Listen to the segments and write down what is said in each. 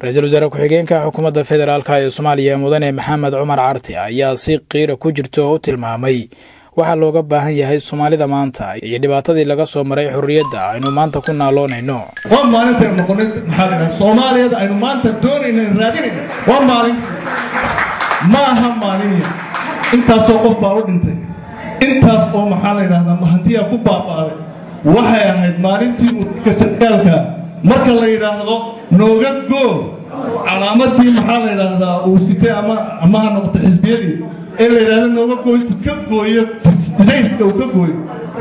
Ra-iisul wasaare ku-xigeenka xukuumadda federaalka ee Soomaaliya Mudane Maxamed Cumar Carte ayaa si qiira ku jirta oo u tilmaamay waxaa looga baahan yahay Soomaalida maanta iyo dhibaatadii laga soo maray xorriyadda aynu maanta ku naaloonayno. Waa maalintaynu noqonay, maxaa la yidhaha, Soomaaliyada aynu maanta doonayna, raadinayna. Waa maalin, ma aha maalin yar. Intaasoo qof baa u dhintay, intaas oo, maxaa la yidhahdaa, hantiyaa ku baaba'day. Waxay ahayd maalintii uu ninka sarkaalka marka la yidhaahdo nooga goo calaamadii, maxaa la yidhaahdaa, uu sitay ama ha noqoto xisbiyadii ee la yidhaahdo nooga gooy, intuu ka gooyo dayska uu ka gooyo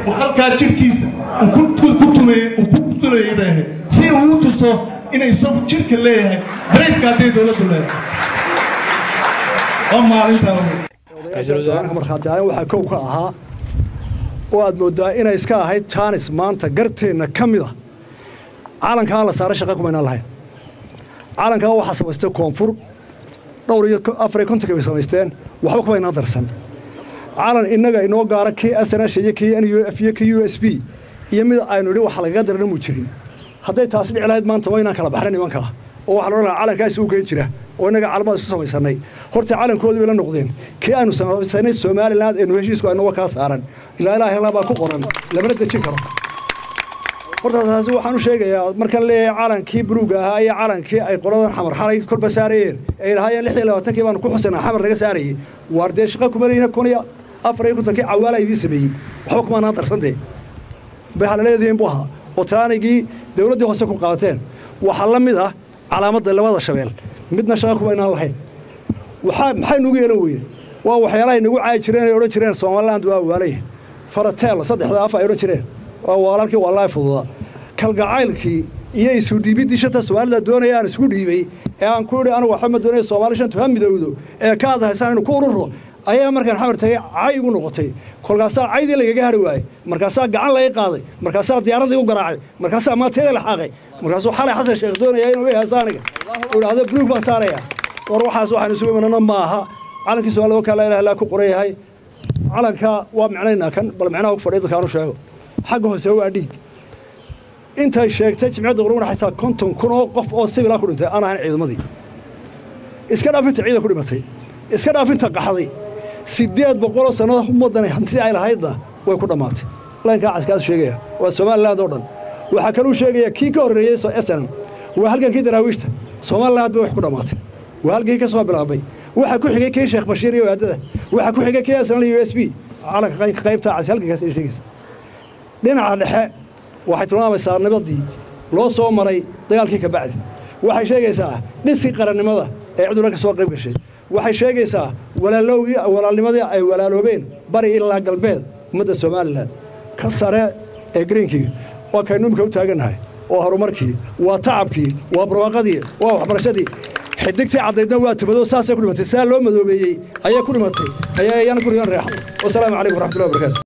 uu halkaa jidhkiisa uu ku tumeeyey, uu ku tulayay bay ahayd, si uu u tuso inay isagu jidhka leeyahay darayska hadday dowladdu leedahay. Waa maalintaa. Markhaati ahaan waxaa kow ka ahaa oo aad mooddaa inay iska ahayd jaanis maanta garteenna ka mid a. Calankaan la saaray shaqa kumaynaan lahayn. Calankaa waxaa samaystay koonfur, dhowr iyo 54-kii bay samaysteen, waxba kumaynaan darsan. Calan innaga inoo gaara, kii SNH iyo kii NUF iyo kii USB iyo mid aynu idhi waxa lagaga darana muu jirin. Hadday taasi dhici lahayd, maanta waynaan kala baxnay nimankaa oo waxaa la odhan lahaa calankaa isugu keen jira oo innaga calamada isku samaysanay. Horta calankoodii bay la noqdeen. Kii aynu samaysanay Somaliland eenu heshiisku aynu kaa saaran ilaa ilaa helaa baa ku qoran, lamana dejin karo. Horta taasi waxaan u sheegayaa markaan leeyahay calankii buluuga ahaa iyo calankii ay qoladan Xamar xalay kolba saarayeen ay lahaayeen 26-kii baanu ku xusanaa Xamar laga saarayey, waar dee shaqa kuma leeyina. 1054-kii Cawaala idiin sameeyey, waxba kumaanaan darsantee bay halaleediin buu ahaa oo talaanigii dawladdii hoose ku qaateen. Waxaa la mid ah calaamadda labada shabeel, midna shaqa kumaynaan lahayn. Waxaa maxay nugu yeelan weyne? Waa waxyaalahay nagu caayi jireen ay odhan jireen Somaliland waa waalayihin, farateel saddexda af ay odhan jireen, waa walaalkii, waa laay fududaa. Kalgacaylkii iyo isu dhiibiddii shanta Soomaalida doonaya aan isugu dhiibay ee aan ku idhi anigu waxba ma doonaya, Soomaali shantu ha midowdo ee ka ad haysaan inu ku ururo, ayaa markaan Xamar tagay cay igu noqotay. Kolkaasaa caydii lagaga hari waayey, markaasaa gacan laga qaaday, markaasaa diyaaradda igu garaacay, markaasaa maantayda la xaaqay, markaasuu xalay Xasan Sheekh doonaya inuu i heeso aniga uu idhaahdo buluug baan saaraya. War waxaas waxaan isugu imanano ma aha. Calankii Soomaalida wakaa laa ilaha illaa ku qoran yahay. Calanka waa micnaynaa kan, bal micnaha ku fadhiya dadkaanu sheego. Xagga hoose waa dhiig. Intay sheegtay Jimciyadda Qurban xitaa 50,000 oo qof oo sibilaa ku dhintay aan ahayn ciidamadii. Iska dhaafinta ciidan ku dhimatay, iska dhaafinta qaxday, 800 sannada ummaddan hantidii ay lahaydna way ku dhammaatay. Laynkaa caskaas sheegaya waa Somaliland oo dhan. Waxaa kaluu sheegaya kii ka horreeyey SNM, waa halgankii Daraawiishta, Somaliland bay wax ku dhammaatay, waa halgankii ka soo bilaabmay. Waxaa ku xigay kii Sheekh Bashiir iyo waadada, waxaa ku xigay kii SNL iyo USB. Calanka qaybta cas halgankaas ay sheegaysa. Dhinaca dhexe waxay tilmaamaysaa nabadii loo soo maray dagaalkii ka bacdi. Waxay sheegaysaa dhiskii qarannimada ee ciduna ka soo qayb gashay. Waxay sheegaysaa walaalowgii, walaalnimadii ay walaaloobeen bari ilaa galbeed ummadda Somaliland. Ka sare ee greenkii waa kaynu imika u taagannahay, waa horumarkii, waa tacabkii, waa barwaaqadii, waa waxbarashadii. Xidigtii caddaydna waa timadoo saasay ku dhimatay, saa loo madoobeeyey ayay ku dhimatay, ayaa iyana gurigan reexo. Wasalaamu calaykum waraxmatullahi wabarakatu.